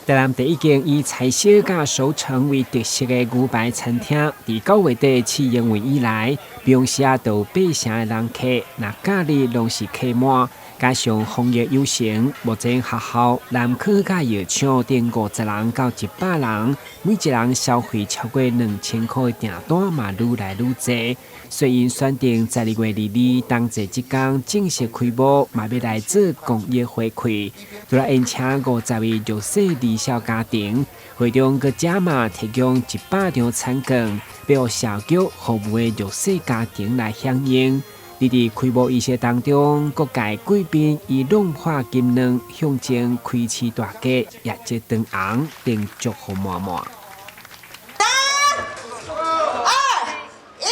台南第一間以菜色佮熟成為特色的牛排餐廳，佇9月底試營運以來，平時啊都有八成的人客，若假日攏是客滿。加上防疫有成，目前學校、南科佮藥廠等50人到100人，每一人消費超過2000箍的訂單嘛愈來愈濟。所以𪜶選定12月22冬至這工正式開幕，嘛欲來做公益回饋，除了宴請50位弱勢兒少家庭，會中閣加碼提供100張餐券，予社局服務的弱勢家庭來享用。佇佇開幕儀式當中，各界貴賓以浪花金卵象徵開市大吉、業績長紅，並祝福滿滿。三、二、一，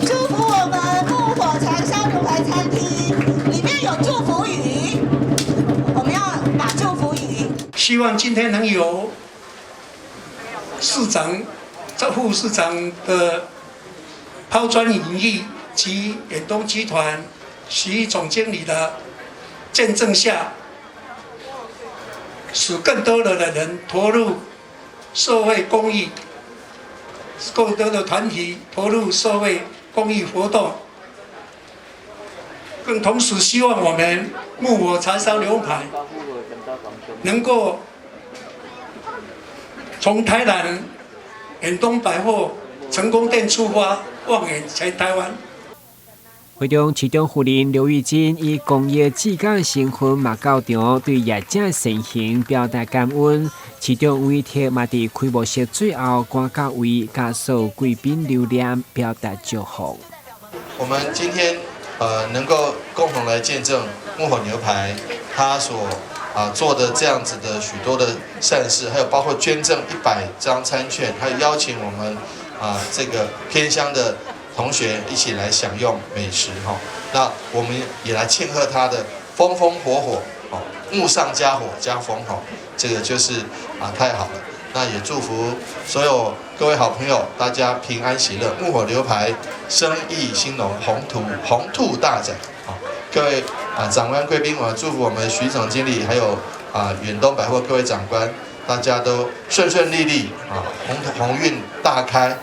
祝福我們木火柴燒牛排餐廳裡面有祝福語，我們要把祝福語。希望今天能有市長、這副市長的拋磚引玉及遠東集團徐總經理的見證下，使更多的人投入社會公益，更多的團體投入社會公益活動，更同時希望我們木火柴燒牛排能夠從台南遠東百貨成功店出發，望遠全台灣。會中市長夫人劉玉珍以公益志工身份嘛到場，對業者善行表達感恩。市長委託嘛佇開幕式最後趕到位，佮所有貴賓留念，表達祝福。我們今天能夠共同來見證木火牛排，他所做的這樣子的許多的善事，還有包括捐贈100張餐券，還有邀請我們這個偏鄉的同學一起來享用美食哈。那我們也來慶賀他的風風火火哦，木上加火加風哈，這個就是太好了。那也祝福所有各位好朋友，大家平安喜樂，木火牛排生意興隆，鴻圖鴻兔大展啊！各位長官貴賓，我祝福我們徐總經理，還有遠東百貨各位長官，大家都順順利利啊，鴻鴻運大開。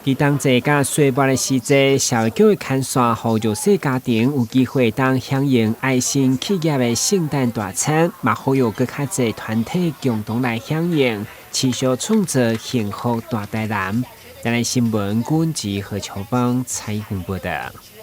佇冬至佮歲末的時節，社會局的牽線，予弱勢家庭有機會當享用愛心企業的聖誕大餐，嘛呼籲閣較濟團體共同來響應，持續創造幸福大台南。台南新聞，阮吉何秋芳採訪報道。